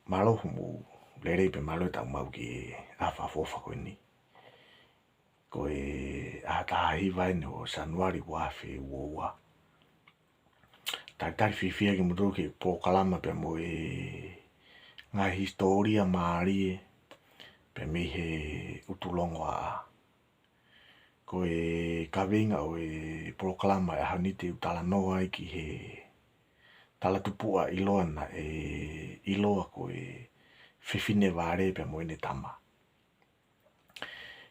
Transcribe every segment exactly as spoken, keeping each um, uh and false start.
Mālō hoʻomou lelei pea mālō ʻetau maʻu ki he ʻaho fakaʻofoʻofa ko eni. Ko e ʻaho taha hiva eni ʻo Sānuali ua afe ua ua. Talitali fiefia kimoutolu ki he polokalama pea mo e ngaahi hisitōlia mālie pea mei he ʻutulongoaʻa. Ko e kaveinga ʻo e polokalama ʻo e ʻaho ni te u talanoa ai ki he talatupuʻa ʻiloa naʻe ʻiloa ko e Fefine Vale pea mo ʻene tama.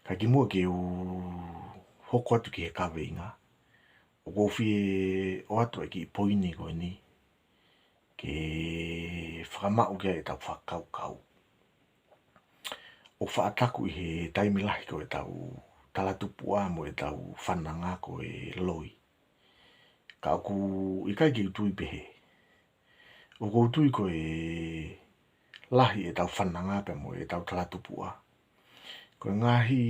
Ka kimuʻa ke u hoko atu ki he kaveinga, ʻoku ou fie ʻoatu e kiʻi poini ko eni ke fakamaʻu ki ai ʻetau fakakaukau. ʻOku faʻa taku ʻi he taimi lahi ko ʻetau talatupuʻa mo ʻetau fananga ko e loi. Ka ʻoku ʻikai ke u tui pehē. ʻOku ou tui ko e lahi ʻetau fananga pea mo ʻetau talatupuʻa ko e ngaahi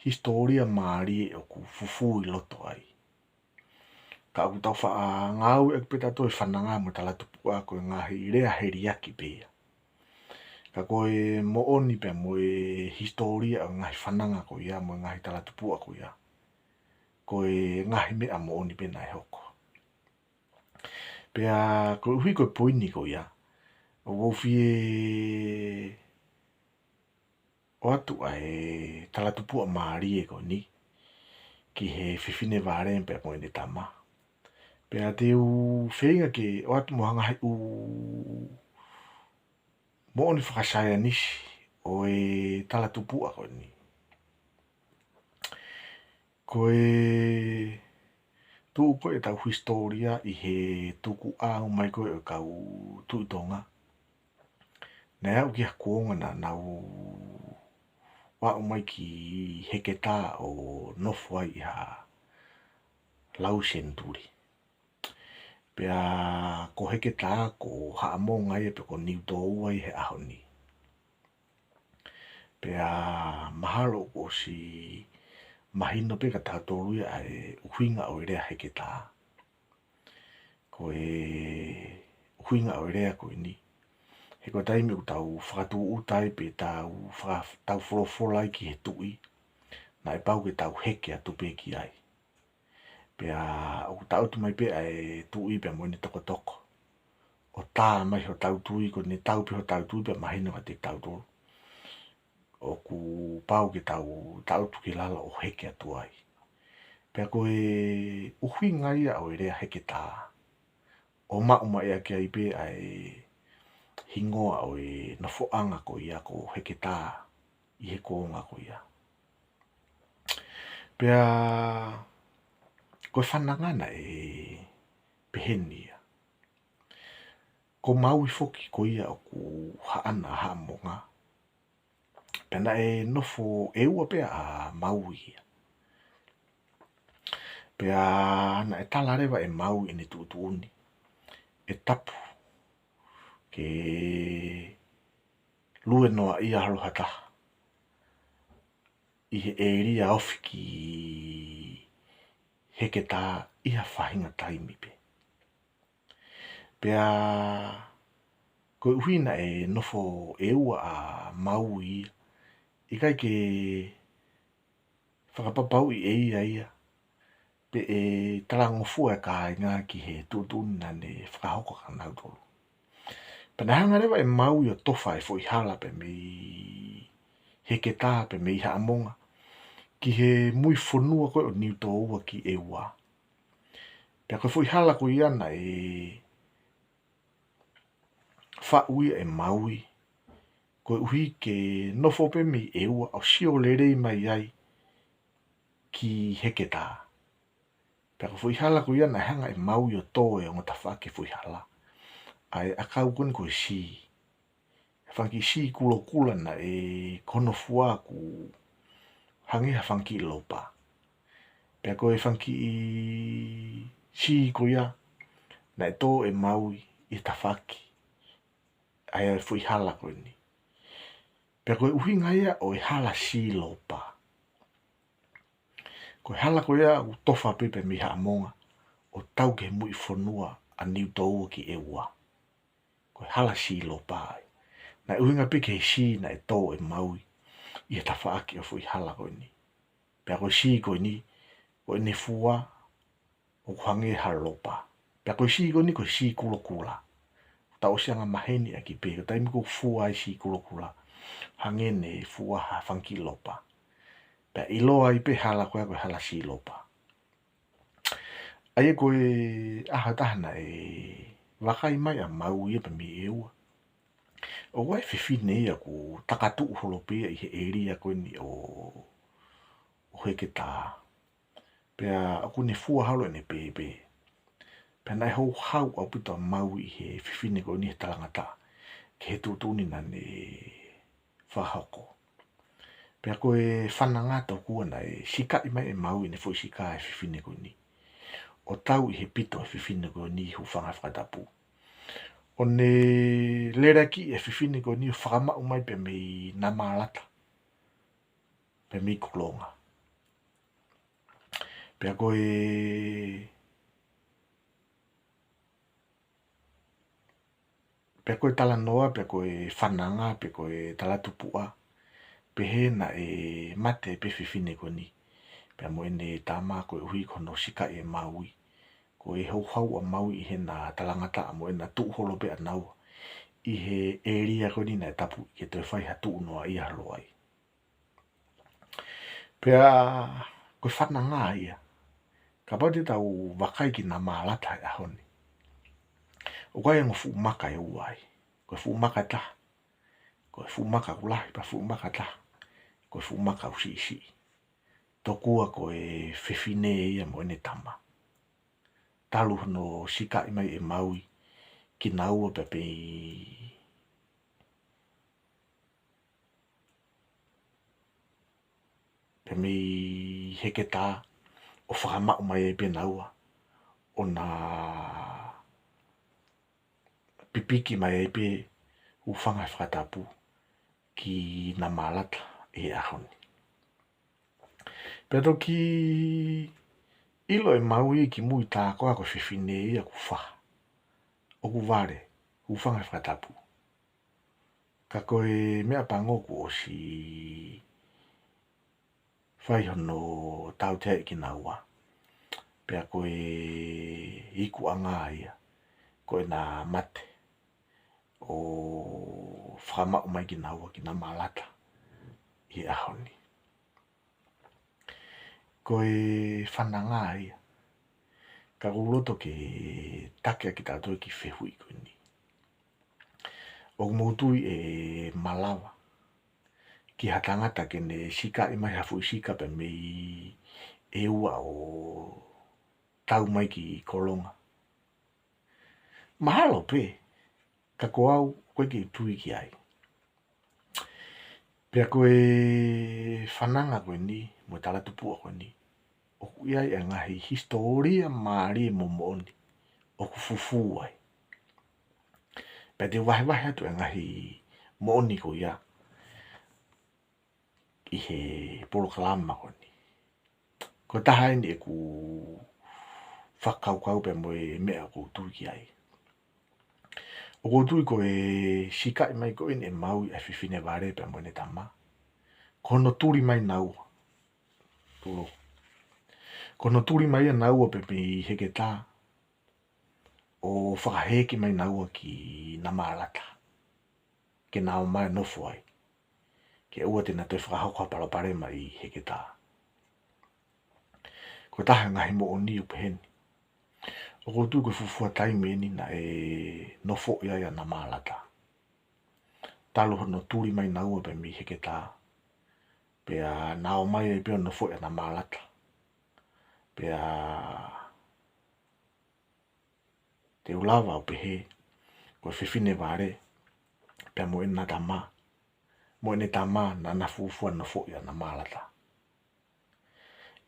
hisitōlia mālie ʻoku fufū ʻi loto ai. Ka ʻoku tau faʻa ngāueʻaki pē tautolu e fananga mo e talatupuʻa ko e ngaahi lea heliaki pē ia. Ka ko e moʻoni pea mo e hisitōlia ʻo e ngaahi fananga ko ia mo e ngaahi talatupuʻa ko ia, ko e ngaahi meʻa moʻoni pē naʻe hoko. Pea koeʻuhi ko e poini ko ia, ʻoku ou fie ʻoatu ʻa e talatupuʻa mālie ko eni ki he Fefine Vale pea mo ʻene tama. Pea te u feinga ke ʻoatu mo ha ngaahi ʻū moʻoni fakasaienisi ʻo e talatupuʻa ko eni. Ko e tuʻu ko ē ʻetau hisitōlia ʻi he tukuʻau mai ko ē ʻo e kau Tuʻi Tonga, naʻe aʻu ki ha kuonga naʻa nau aʻu mai ki Heketā ʻo nofo ai ʻi ha lau senituli. Pea ko Heketā ko Haʻamonga ia pea ko Niutōua ia he ʻaho ni. Pea mahalo kuo ʻosi mahino pē kia tautolu ia ʻa e ʻuhinga ʻo e lea Heketā. Ko e ʻuhinga ʻo e lea ko eni, he ko e taimi ʻoku tau fakatūʻuta ai pe tau faka-, tau folofola ai ki he tuʻi, naʻe pau ke tau heke atu pē ki ai. Pea ʻoku taʻutu mai pē ʻa e tuʻi pea mo ʻene tokotoko ʻo tā mai hotau tui, ko ʻene tau pē hotau tui pea mahino kiate kitautolu ʻoku pau ke tau taʻutu ki lalo ʻo heke atu ai. Pea ko e ʻuhinga ia ʻo e lea Heketā, ʻo maʻu mai ʻaki ai pē ʻa e hingoa ʻo e nofoʻanga ko ia ko Heketā ʻi he kuonga ko ia. Pea ko e fananga naʻe peheni ia. Ko Maui foki ko ia ʻoku haʻana ʻa Haʻamonga. Pea naʻe nofo ʻEua pē ʻa Maui ia. Pea naʻe tala leva ʻe Maui ʻene tuʻutuʻuni ʻe tapu ke lue noaʻia holo ha taha ʻi he ʻēlia ofi ki Heketā ʻi ha faʻahinga taimi pē. Pea koeʻuhi naʻe nofo ʻEua ʻa Maui, ʻikai ke fakapapauʻi ʻe ia ia pe ʻe talangofua e kāinga ki he tuʻutuʻuni naʻa ne fakahoko kia nautolu. Pea naʻe hanga leva ʻe Maui ʻo tofa e foʻi hala pea mei Heketā pea mei Haʻamonga ki he mui fonua ko ē ʻo Niutōua ki ʻEua. Pea ko e foʻi hala ko ia naʻe faʻu ia ʻe Maui koeʻuhi ke nofo pē mei ʻEua ʻo sio lelei mai ai ki Heketā. Pea ko e foʻi hala ko ia naʻe hanga ʻe Maui ʻo tō e ongo tafaʻaki e foʻi hala, ʻa e ʻakau ko eni ko e sī. He fanga kiʻi sī kulokula naʻe ko hono fua ʻoku hangē ha fanga kiʻi lopa. Pea ko e fanga kiʻi sī ko ia naʻe tō ʻe Maui ʻi he tafaʻaki ʻa e foʻi hala ko eni. Pea ko e ʻuhinga ia ʻo e hala sī lopa. Ko e hala ko ia ʻoku tofa pē pea mei Haʻamonga ʻo tau ki he mui fonua ʻa Niutōua ki ʻEua. Ko e hala Silopa ia. Naʻe ʻuhinga pē ki he sī naʻe tō ʻe Maui ʻi he tafaʻaki ʻo e foʻi hala ko eni. Pea ko e sī ko eni, ko ʻene fua, ʻoku hangē ha lopa. Pea ko e sī ko eni, ko e sī kulokula. Tau ʻosi anga maheni ʻaki pē, ko e taimi ko ē ʻoku fua ai sī kulokula, hangē ne fua ha fanga kiʻi lopa. Pea ʻiloa ai pē hala ko ia ko e hala Silopa. ʻA ia ko e ʻaho ʻe taha naʻe vakai mai ʻa Maui ia pea mei ʻEua, ʻoku ʻi ai e fefine ia ʻoku takatuʻu holo pē ia ʻi he ʻēlia ko eni ʻo, ʻo Heketā. Pea ʻoku ne fua holo ʻene pēpē. Pea naʻe houhau ʻaupito ʻa Maui ʻi he fefine ko eni he talangataʻa, ki he tuʻutuʻuni naʻa ne fakahoko. Pea ko e fananga tokua naʻe sikaʻi mai ʻe Maui ʻene foʻi sika e fefine ko eni, ʻo tau ʻi he pito e fefine ko eni, hūfanga he fakatapu, ʻo ne leleakiʻi e fefine ko eni ʻo fakamaʻu mai pea mei Namalata, pea mei Kolonga. Pea ko e, pea ko e talanoa, pea ko e fananga, pea ko e talatupuʻa, pehē naʻe mate pē fefine ko eni pea mo ʻene tama koeʻuhi ko hono sikaʻi ʻe Maui. Ko e houhau ʻa Maui ʻi heʻena talangataʻa mo ʻena tuʻu holo pē ʻanaua ʻi he ʻēlia ko eni naʻe tapu ke toe fai ha tuʻu noaʻia holo ai. Pea ko e fananga ia. Kapau te tau vakai ki Namalata he ʻaho ni, ʻoku ʻi ai e ongo fuʻu maka ʻe ua ai. Ko e fuʻu maka ʻe taha, ko e fuʻu maka ʻoku lahi, pea fuʻu maka ʻe taha, ko e fuʻu maka ʻoku siʻisiʻi. Tokua ko e fefine ia mo ʻene tama. Talu hono sikaʻi mai ʻe Maui kinaua pea mei, pea mei Heketā, ʻo fakamaʻu mai ai pē naua, ʻo na pipiki mai ai pē, hūfanga he fakatapu, ki Namalata ʻi he ʻaho ni. Pea toki ʻilo ʻe Maui kimui tā koā ko e fefine ia ʻoku faha, ʻoku vale, hūfanga he fakatapu. Ka ko e meʻapango kuo ʻosi fai hono tauteaʻi kinaua. Pea ko e ikuʻanga ia, ko ʻena mate ʻo fakamaʻu mai kinaua ki Namalata ʻi he ʻaho ni. Ko e fananga ia. Ka ʻoku ou loto ke taki ʻaki kitautolu e kiʻi fehuʻi ko eni. ʻOku mou tui ʻe malava ki ha tangata ke ne sikaʻi mai ha foʻi sika pea mei ʻEua ʻo tau mai ki Kolonga? Mahalo pē, ka ko au, ʻoku ʻikai ke u tui ki ai. Pea ko e fananga ko eni, mo e talatupuʻa ko eni, ʻoku ʻi ai e ngaahi hisitōlia mālie mo moʻoni ʻoku fufū ai. Pea te u vahevahe atu e ngaahi moʻoni ko ia ʻi he polokalama ko eni. Ko e taha eni ʻeku fakakaukau pea mo e meʻa ʻoku ou tui ki ai. ʻOku ou tui ko e sikaʻi mai ko eni ʻe Maui ʻa e fefine vale pea mo ʻene tama, ko hono tuli mai naua. Tulo. Ko hono tuli mai ʻa naua pea mei Heketā, ʻo fakahēʻi mai naua ki Namalata, ke na ō mai ʻo nofo ai, ke ʻoua te na toe fakahoko ha palopalema ʻi Heketā. Ko e taha e ngaahi moʻoni ʻoku pehē ni. ʻOku ou tui ko e fuofua taimi eni naʻe nofoʻi ai ʻa Namalata, talu hono tuli mai naua pea mei Heketā, pea na ō mai ai pē ʻo nofoʻi ʻa Namalata. Pea te u lava ʻo pehē, ko e fefine vale pea mo ʻena tama, mo ʻene tama, naʻá na fuofua nofoʻi ʻa Namalata.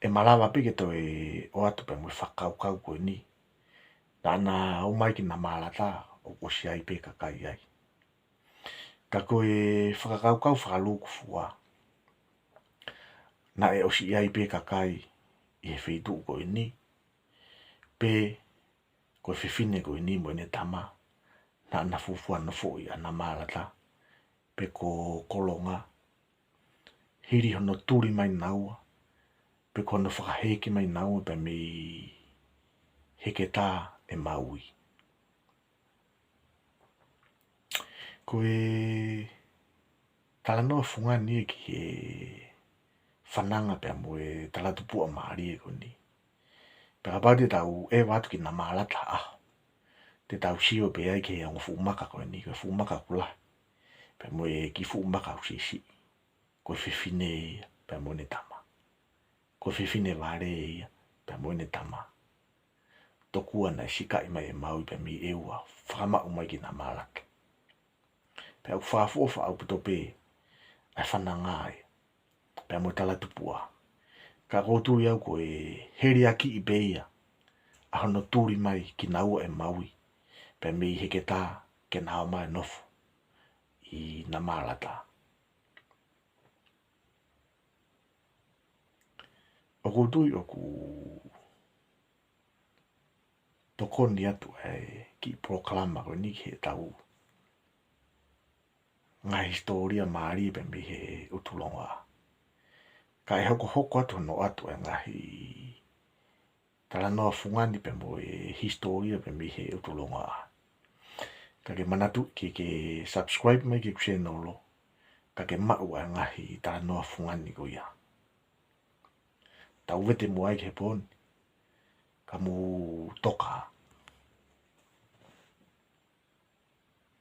ʻE malava pē ke toe ʻoatu pea mo e fakakaukau ko eni, naʻá na ō mai ki Namalata ʻo ʻosi ʻi ai pē kakai ai. Ka ko e fakakaukau fakalūkufua, naʻe ʻosi ʻi ai pē kakai ʻi he feituʻu ko eni, pe ko e fefine ko eni mo ʻene tama, naʻa na fuofua nofoʻi ʻa Namalata, pe ko Kolonga, hili hono tuli mai naua, pe ko hono fakaheke mai naua pea mei Heketā ʻe Maui. Ko e talanoa fungani ia ki he fananga pea mo e talatupuʻa mālie ko eni. Pea kapau te tau ʻeva atu ki Namalata ʻaho, te tau sio pē ai ki he ongo fuʻu maka ko eni, ko e fuʻu maka ʻoku lahi, pea mo e kiʻi fuʻu maka ʻoku siʻisiʻi. Ko e fefine ia pea mo ʻene tama. Ko e fefine vale ia pea mo ʻene tama. Tokua naʻe sikaʻi mai ʻe Maui pea mei ʻEua, fakamaʻu mai ki Namalata. Pea ʻoku fakaʻofoʻofa ʻaupito pē ʻa e fananga ia pea mo e talatupuʻa. Ka ʻoku ou tui au ko e heliakiʻi pē ia ʻa hono tuli mai kinaua ʻe Maui pea mei Heketā ke na ō mai ʻo nofo ʻi Namalata. ʻOku ou tui ʻoku tokoni atu ʻa e kiʻi polokalama ko eni ki heʻetau ngaahi hisitōlia mālie pea mei he ʻUtulongoaʻa. Kae hokohoko atu hono ʻoatu ʻa e ngaahi talanoa fungani pea mo e hisitōlia pea mei he ʻUtulongoaʻa. Ka ke manatu ke, ke subscribe mai ki heʻeku channel, ka ke maʻu ʻa e ngaahi talanoa fungani ko ia. Tau vete muʻa ai ki he pō ni, ka mou toka.